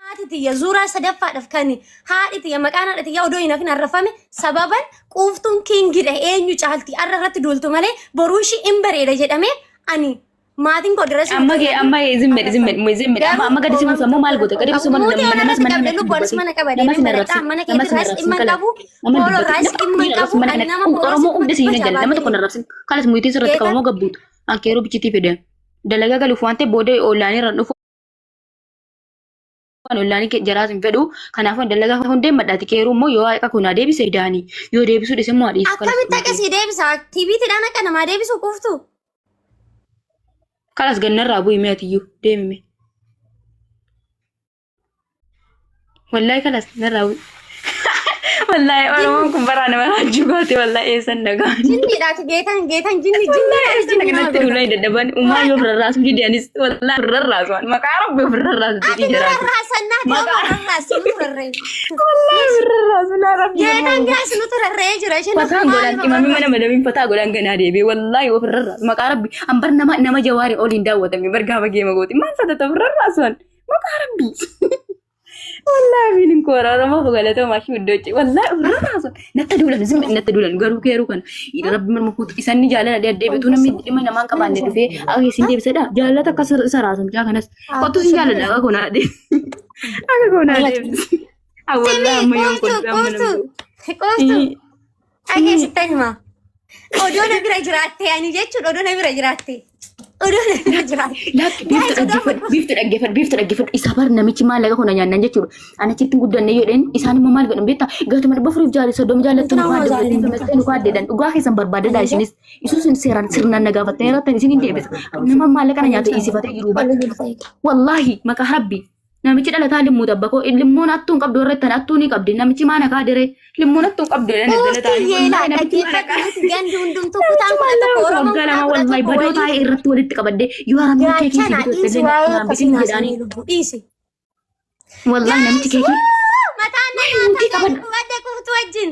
Haati tiyya zuuraa sadaffaadhaaf kan haadhi tiyya maqaan haadha tiyya odoo hin hafin arrafame sababan quuftuun kingidha eenyu caalti arra irratti duultu malee boruu ishii hin bareeda jedhamee ani maatiin koo dirasii Amma kee amma zimmed zimmed zimmed amma amma gadi simuuf ammoo maal goota gadi simuuf Muutee nama irratti namas mana qabde lubbu anis mana qaba namas deemee hin baradhaa arrabsin mana namas keetti hin raayis arrabsin dhimma hin kala qabu nama pooloo dubbatu raayis dhimma hin qabu mana ani kana nama pooloo Oromoo hunda si hin jala nama tokko baatee hin arrabsin kalas muyitiin sirratti geetan qabamoo gabbuutu ankeeroo bichitii fedhan dalagaa galuuf waan ta'e booda ollaanii irra dhufu waan ollaanii jaraas hin fedhu kanaafuu dalagaa hundeen madhaati keeruu immoo yoo haqa kun deebise daanii yoo deebisuu dhise immoo dhiisu kalas akkamitti akkasii deebisa tiiviitiidhaan akka namaa deebisu quuftu. Kalas gannarraa bu'i mee atiyyuu deemime. Wallahi kalas narraa bu'i. Wallahi Oromoon kun baraa nama raajuu goote wallahi eessan dhagaan. Jinniidhaati geetan geetan jinni jinni Wallahi eessan jinni nama dhaganatti godha. duulaa dadhaban uumaa yoo ofirra raasuu didanis wallahi ofirra raasuwan maqaa rabbi ofirra raasu Ati jedhii nurra jiraatu. raasannaa ta'uu Maqaa nurra raasi nutu rarra'e. wallahi ofirra raasu naa rabbi Geetan gaas nutu rarra'ee jira isheen Fataan godhan maaliif qimamii ofirra mana madabiin fataa godhan ganaa deebi'e wallahi ofirra raasu maqaa rabbi ambar nama nama jawaari oliin daawwatame bar gaafa geema gooti maal sadata ofirra raasuwan maqaa rabbi. Wallahi afiin hin koora Oromoo ko galatoomaa shi iddoo wallahi ofirra raasu natti duulan zimmi natti duulan garuu keeruu kana rabbi morma kuutu isanni jaalala deebitu namni dhimma namaan qabaanne dhufee akka isin deebisedha jaalala akka isa raasu mucaa kanas kottu isin jaaladha akka konaa deebisi akka konaa deebisi wallahi amma yoon Quuftu kolfi amma quuftu namni quuftu dhageessittan hima. Odoo na bira jiraatte ani jechuun odoo na bira jiraatte. Odoo na bira jiraatte. Lakki biiftu dhaggeeffadhu biiftu dhaggeeffadhu biiftu dhaggeeffadhu isa bar namichi maallaqa kuna nyaannan jechuudha. Ani achitti hin guddanne jedheen isaan immoo maal godhan beektaa gatuma 430 jaallattu nu kaadde godhatee femestee nu kaadde jedhan dhugaa keessan barbaadadha isinis isus seeraan sirnaan na gaafattee irratti isin hin deebisa. Nama maallaqa na nyaate isifatee jiru bar. Wallaahi maqaa rabbi namichi dhalataa limmuu tabbakoo limmoon attuu hin qabdu warra ittan attuu ni qabdi namichi maana kaadere limmoon attuu hin qabdu jedhan Quuftu dhalataa yeelaa wallaahi namichi maana dhaggeeffadhu nuti gandi hundumtuu kutaan 11 Oromoon waggaa kutaa 2 kudha wallahi tokko badoo waliin taa'ee irratti walitti qabadde yoo haramni keekii si gaachana bitu dhiisi illee waa'ee naan akkasii bitin naasanii jedhaanii lubbuu dhiisi. wallahi namichi Guys, keekii mataan na muukii nyaata qabadhu qubadde quuftu wajjin.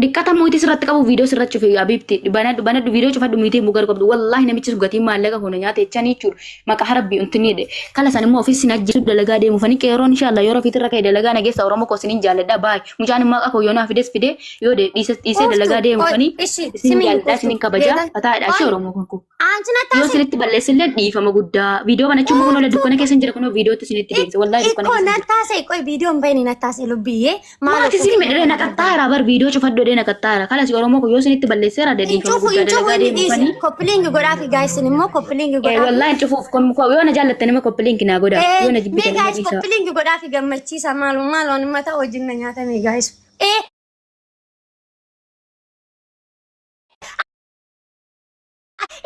Dhiqqata muyitii sirratti qabu viidiyoo sirratti cufe abiibti banadhu banadhu viidiyoo cufadhu muyitii mugar qabdu wallahi namichi sun gatiin maallaqa kana nyaate jechanii jechuudha maqaa harabbii untinni jedhe kala san immoo ofiis sin ajjeesu dalagaa deemu fani qeeroon inshallah yeroo ofiitirra ka'e dalagaa nageessa oromoo koo sinin jaalladha baay mucaan immoo akka koo yoo naa fides fide yoo dhiises dhiisee Quuftu dalagaa deemu qoy fani ishi isin simiin jaalladha quuftu isinin kabajaa geetan fataadha ishee qoy oromoo kan koo aanchi yoo nattaase isinitti balleessillee dhiifama guddaa viidiyoo banachuun immoo kunoo quuftu dukkana keessa hin jira kunoo viidiyootti isinitti deebisa wallahi dukkana ikkoo keessa hin jira. nattaase qoy viidiyoon bayni nattaase lubbiyyee maaloo Maati quuftu si midhee mataa naqattaara bar viidiyoo cufadhu dhee naqattaara. Kalas Oromoo kun yoo isinitti balleesseera hin dhiifama cufu guddaa hin cufu dalagaa inni deemu dhiisi fani. koppilingi godhaafi gaayis immoo koppilingi godhaafi Wallahi hin cufuuf yoo na jaallattan immoo koppilinki naa godhaa yoo na mee jibbitan immoo gaayis dhiisaa. koppilingi godhaafi gammachiisa maaloo maaloo ani mataa wajjin na nyaatame gaayis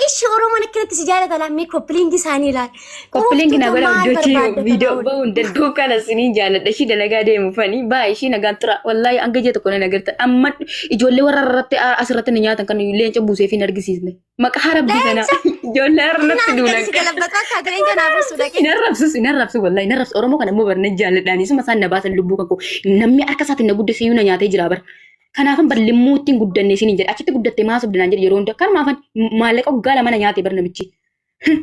Ishi Oromoon akkanatti si jaalata laa mee koppilingi isaanii ilaal. Koppilinki Quuftuutu naa godhaa maal iddoo barbaadda viidiyoo kanaa bahuun danda'u kana isiniin jaalladha ishii dalagaa deemu fani baa ishii nagaan tura wallahi hanga ija tokko nan agarta amma ijoollee warra irratti asirratti na nyaatan kan leenca buusee fi hin argisiisne maqaa rabbii kana Leenca ijoollee irratti naaf duulan gadi si galabbatu akka ati leenca naaf ibsu dhaqe. Hin arrabsus hin arrabsu wallahi hin arrabsu Oromoo kana immoo barna jaalladhaan isuma isaan na baasan lubbuu kan koo namni harka isaatiin na guddise iyyuu na nyaatee jira bara. Kanaafan bar limmuu ittiin guddanne isin hin jedhe achitti guddatte maa sobde naan jedhe yeroo hunda kanumaafan maallaqa waggaa 2 na nyaate bar namichi.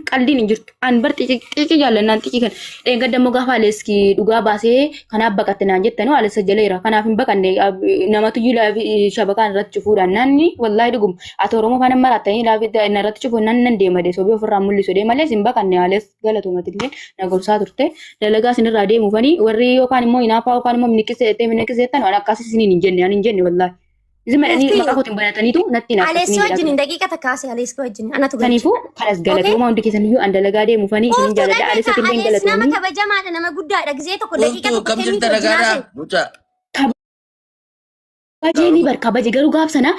Qaldiin hin jirtu. An bar xiiqii jaallannaan xiiqii kana. Dheengadda immoo gaafa Aleeski dhugaa baasee kanaaf baqatte naan jettanu Aleessa jaleera. Kanaaf hin baqanne namatu iyyuu shabakaan irratti cufuudhaan naanni wallaahi dhuguma. Ati Oromoo faana maraattanii laafii irratti cufu nan nan deema dee sobii ofirraa mul'isu dee malee hin baqanne Alees galatoomati illee na gorsaa turte. Dalagaa isinirraa deemuufanii warri yookaan immoo hinaaffaa yookaan immoo miniqisee jettee miniqisee jettan waan akkasii isiniin hin jenne ani hin jenne wallaahi. Isin madhanii Quufti maqaa kootiin banataniitu natti hin Aleessi akkasii jedhaa wajjin turan. daqiiqa takka haasa'e Aleessi wajjin anatu galche. Kanaafuu kanas Okay? galatooma hundi keessan iyyuu an dalagaa deemuufanii isinin Quuftuu jaaladha. dhageessa Aleessatti illee hin Aleessi nama galatoomii. kabajamaadha nama guddaadha gizee tokko daqiiqa Quuftuu tokko kam jirta kenniitu wajjin nagaadhaa? haasa'e. Mucaa. Kabajee ni bar kabaje garuu gaaf sana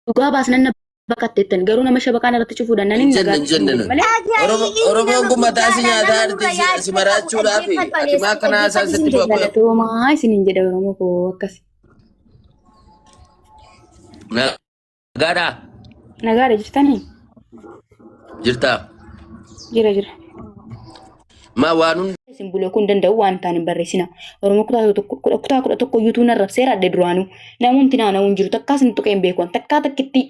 dhugaa baasnan na baqatteettan garuu nama shabakaan irratti cufuudhaan nan Hin hin jenne nagaa hin jenne jedhe nuyi. malee. Dhaga'i inni Oromoon nama kun mataa si guddaadha nyaataa nama nurra jirti si yaaddoo qabu maraachuudhaafi dhaggeeffadhu ati Aleessi maa kana haasaa dhaggeeffadhu sitti isin jedhe. bakka Galatoomaa isinin jedha Oromoo koo akkas. Nagaadhaa Nagaadha jirtanii? jirtaa? Jira jira. Maa waan hunda Isin buloo kun danda'u waan ta'an hin barreessina. Oromoo kutaa 11 iyyuu tuun arrabseera adde duraanuu. Namoonni naanna'uu hin jiru. Takkaa isin tuqee hin beeku. Takkaa takkitti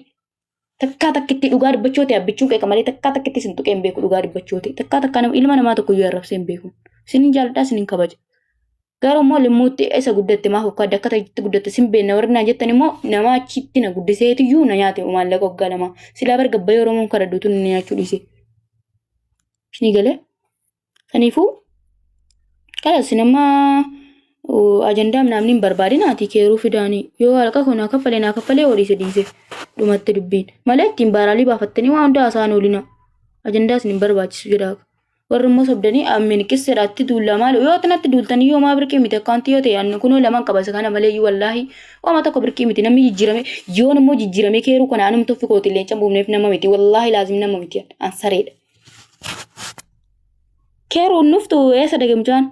takkaa takkitti dhugaa dubbachuu ta'e abbichuun qeeqa malee takkaa takkitti isin tuqee hin beeku dhugaa dubbachuu ta'e. Takkaa takkaa ilma namaa tokko iyyuu arrabsee hin beeku. Isinin jaalladha, isinin kabaja. Garuu immoo limmuutti isa guddatte maaf akka adda akka ta'etti guddatte sin beekna warri naan jettan immoo nama achitti na guddiseetiyyuu na nyaate maallaqa waggaa lama. Silaa bar gabbayee Oromoon kadhadhuutu na nyaachuu dhiise. Isinii galee? Kanaafuu kalas isin amma ajandaa namni hin barbaadin ati keeruu fidaanii yoo harka koo naa kaffalee naa kaffalee yoo dhiise dhiise dhumatte dubbiin malee ittiin baaraalii baafattanii waan hundaa haasa'an oolina ajandaa isin hin barbaachisu jedhaa. Warri immoo sobdanii ammeen qisseedhaatti duullaa maal yoo natti duultanii yoo maa birqii miti akkaanti yoo ta'e anni kunoo lamaan qaba isa kana malee wallaahi waama tokko birqii miti namni jijjiirame yoon immoo jijjiirame keeruu kana anumtu ofii kooti leenca buufneef nama miti wallaahi laazim nama miti an sareedha. Keeruun nuftu eessa dhage mucaan?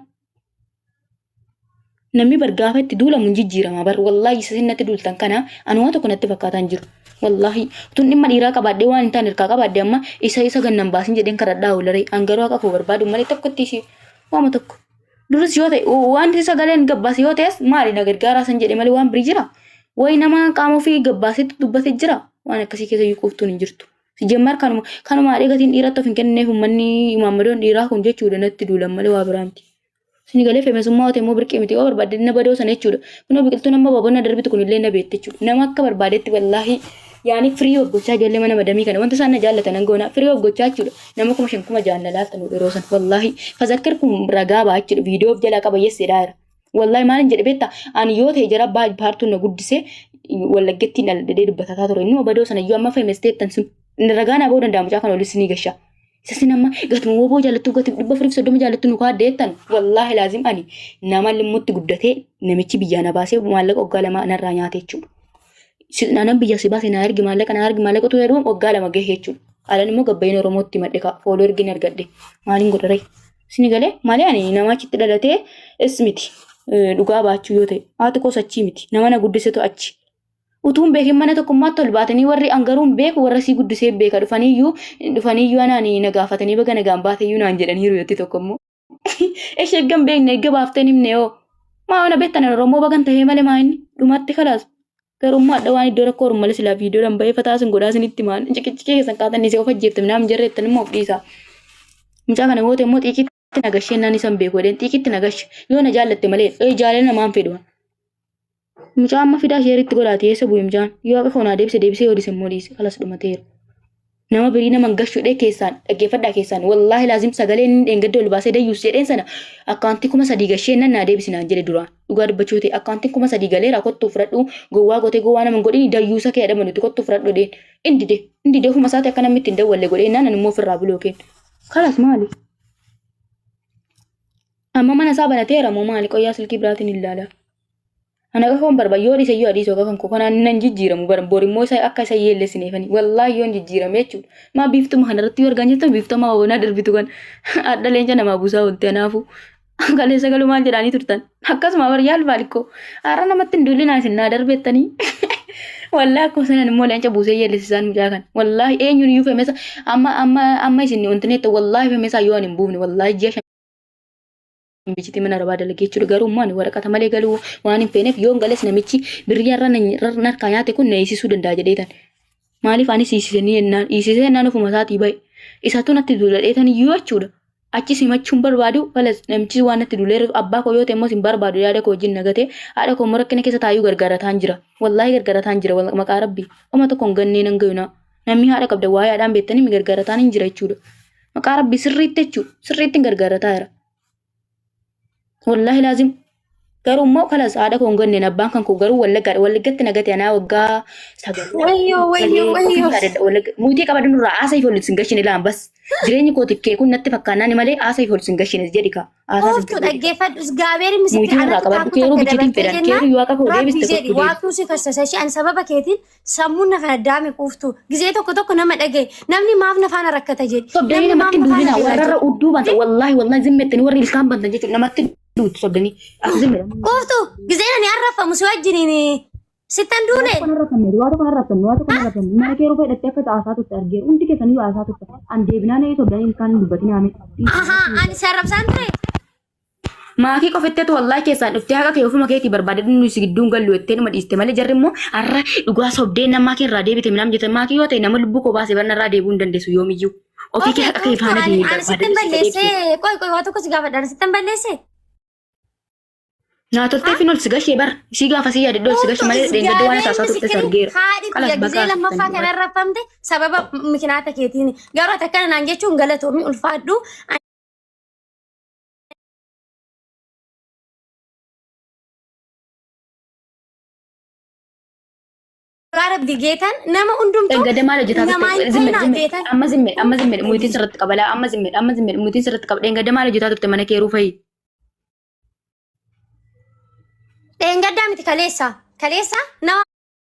Namni bar gaafa itti duulamu hin jijjiirama bar wallaahi isa isin natti duultan kana ani waan tokko natti fakkaataa hin jiru. Wallaahi tun dhimma dhiiraa qabaadhee waan hin taane harkaa qabaadhe amma isa isa gannan baasin jedheen kadhadhaa oolaree an garuu haqa koo barbaadu malee tokkotti ishee waama tokko. Duris yoo ta'e wanti sagaleen gabbaase yoo ta'es maali na gargaaraa san jedhe malee waan birii jira. Wayi nama qaama ofii gabbaasetti dubbate jira waan akkasii keessa iyyuu quuftuun hin jirtu. Sijjammaar kanuma kanuma haadhee gatiin dhiiratti of hin kennineef uummanni maammadoon dhiiraa kun jechuudha natti duulan malee waa biraa miti. Isin galee feemesummaa hote immoo birqii miti yoo barbaadde na badoo sana jechuudha. Kunoo biqiltuun amma baabonna darbitu kun illee na beekte jechuudha. Nama akka barbaadetti wallaahi yaani firii of gochaa ijoollee mana madamii kana wanta isaan na jaallatan hangoona firii of gochaa jechuudha. Nama 5000 6000 na laaltan yeroo san wallaahi fazakkir kun ragaa ba'a jechuudha. Viidiyoo of jalaa qaba yesseedhaa jira. Wallaahi maalin jedhe beektaa ani yoo ta'e jara paartuun na guddise wallaggattiin dhaladhee dubbatataa ture. Inni badoo sana iyyuu amma feemesteettan sun ragaa naa ba'uu danda'a mucaa kana olis ni gasha. Isa sin amma gatuma woboo jaalattu gati 430 jaalattu nu kaadde jettan wallaahi laazim ani nama limmutti guddatee namichi biyyaa na baasee maallaqa waggaa lama narraa nyaate jechuudha. Nanan biyya si baase na ergi maallaqa na ergi maallaqa tu jedhuun waggaa lama gahe jechuudha. Alan immoo gabbayin Oromootti madhe kaa fooloo ergin argadhe maaliin godha ree. Sini galee malee ani nama achitti dhalatee is miti dhugaa baachuu yoo ta'e haati koos achii miti nama na guddisetu achi. Utuu hin beekin mana tokkummaatti ol baatanii warri an garuu hin beeku warra sii guddisee beeka dhufaniiyyuu dhufaniiyyuu anaan na gaafatanii baga nagaan baateyyuu naan jedhaniiru yotti tokko immoo. Eshi erga hin beekne erga baaftee hin himne yoo. Maa ona beektan Oromoo bagan tahee malee maa inni dhumatti kalaas. Garuu immoo adda waan iddoo rakkoo oru malee silaa viidiyoodhaan bahee fataa isin godhaa isinitti maan ciqicciqii keessan kaatan isee of ajjeefte minaan jarreettan immoo of dhiisaa. Mucaa kana goote immoo xiiqitti nagashee naan isan beeku jedheen xiiqitti nagashe yoo na jaallatte malee jaalala namaan fedhu. Mucaa amma fidaa sheeritti godhaati eessa bu'e mucaan yoo haqa koo naa deebise deebisee yoo dhiise immoo dhiise kalas dhumateera. Nama birii nama hin gashu jedhee keessaan dhaggeeffadhaa keessaan wallaahi laazim sagalee inni dheengadda ol baasee dayyuus jedheen sana akkaantii 3000 gashee nan naa deebisi naan jedhe duraan dhugaa dubbachuu ta'e akkaantiin 3000 galeera kottuu fudhadhu gowwaa gootee gowwaa nama hin godhini dayyuusa kee adama nuti kottuu fudhadhu jedheen indide indide ofuma isaati akka namni ittiin dawwalle godhee naan immoo ofirraa bulookeen kalas maali. Amma mana isaa banateera moo maali qoyyaa silkii biraatiin hin ilaala. Ana qofa barba yoo dhiise yoo adiisoo kan koo kanaan nan jijjiiramu bara bor immoo isa akka isa yeellessineefani wallaahi yoon jijjiirame jechuudha. Maa biiftuma kanarratti yoo argaa jirtan biiftuma wabanaa darbitu kan adda leenca namaa buusaa oolte anaafu. Kaleessa galuu maal jedhaanii turtan akkasuma bar yaal baalikko har'a namatti hin duulinaa isin naa darbettanii. Wallaahi akkuma sanan immoo leenca buusee yeellessisaan mucaa kan wallaahi eenyuun iyyuu femesa amma amma amma isin wanti neetta wallaahi femesaa yoo ani hin buufne wallaahi ji'a bicitii mana arabaa dalagee jechuudha. Garuu immoo ani waraqata malee galuu waan hin feeneef yoon gales namichi birrii har'a narkaa nyaate kun na hiisisuu danda'a jedheetan. Maaliif anis hiisisanii jennaan hiisisee jennaan ofuma isaatii ba'e. Isatu natti duuladheetan iyyuu jechuudha. Achi simachuun barbaadu balas namichi waan natti duuleeruuf abbaa koo yoo ta'e immoo sin barbaadu yaada koo wajjin nagatee haadha koo immoo rakkina keessa taayuu gargaarataan jira. Wallaahi gargaarataan jira maqaa rabbii. Oma tokko hin gannee nan gayunaa. Namni haadha qabda waa'ee haadhaan beektanii mi gargaarataan hin jira jechuudha. Maqaa rabbii sirriitti jechuudha. Sirriitti hin gargaarataa jira. Wallaahi laazim. Garuu immoo kalas haadha koo hin ganneen abbaan kan koo garuu wallaggaadha. Wallaggatti nagate anaa waggaa 9. Wayyoo wayyoo wayyoo. Muutii qabadhu nurraa haasa ifa walitti sin gashine laan bas. Jireenyi kootiif kee kun natti fakkaannaan malee haasa ifa walitti sin gashine jedhi kaa. Haasaa sin Ooftu dhaggeeffadhu Gaabeel Muutii misirri nurraa anatti qabadhu taakuu keeruu takka bichitiin dabartee fedhan jennaan keeruu yoo akka koo rabbi deebiste jedhi kottu deebi. waaqtuu si kassasa ishee ani sababa keetiin Sammuun na fanaddaame quuftu. Gizee tokko tokko nama dhagaye. Namni maaf na faana rakkata jedhi. Sobdanii Namni maaf namatti hin na faana duulinaa deema warra jedhi. udduu bantan wallaahi wallaahi zimmettanii warri ilkaan bantan jechuudha namatti duutu sobdanii as zimmedha. Quuftu gizeen ani arrafamu si wajjiniin sittan duune. Waa tokko narrattanne waa tokko narrattanne waa tokko narrattanne mana kee rufee hidhattee akka haasaa turte argeera hundi keessaniyyuu haasaa turte an deebinaan ee sobdanii ilkaan hin dubbatinaa ame. Ahaa ani si arrabsaan ture. Maakii qofitteetu wallaahi keessaan dhuftee haqa kee ofuma keetii barbaadadhu nuyi si gidduun gallu jettee numa dhiiste malee jarri immoo har'a dhugaa sobdee namaa kee irraa deebite minaam jette maakii yoo ta'e nama lubbuu koo baase barna irraa deebi'uu hin dandeessu yoomiyyuu. Ofii kee Okay, haqa kee quuftuu faana ani deemuu ani sittin barbaada. balleessee qoy qoy waa tokko si gaafadha ani sittin balleessee. Naa toltee fin ol si gashee bar. Isii gaafa si yaadadhu ol si gashee malee dheengadda waan isaasaa turte si argeera. Haadhi Kalas tiyya bakka gizee lammaffaa asittan kana arrabfamte sababa mikinaata keetiin. Garuu ati akkana naan jechuun galatoomi ulfaadhu. Dhugaa rabbi geetan nama hundumtuu Dheengadda maal hojjetaa namaa turte? hin Zimme ta'inaa zimme geetan. amma zimme amma zimme muyitiin sirratti qabalaa amma zimme amma zimme muyitiin sirratti qaba. Dheengadda maal hojjetaa turte mana kee ruufayi? Dheengaddaa miti kaleessa. Kaleessa nama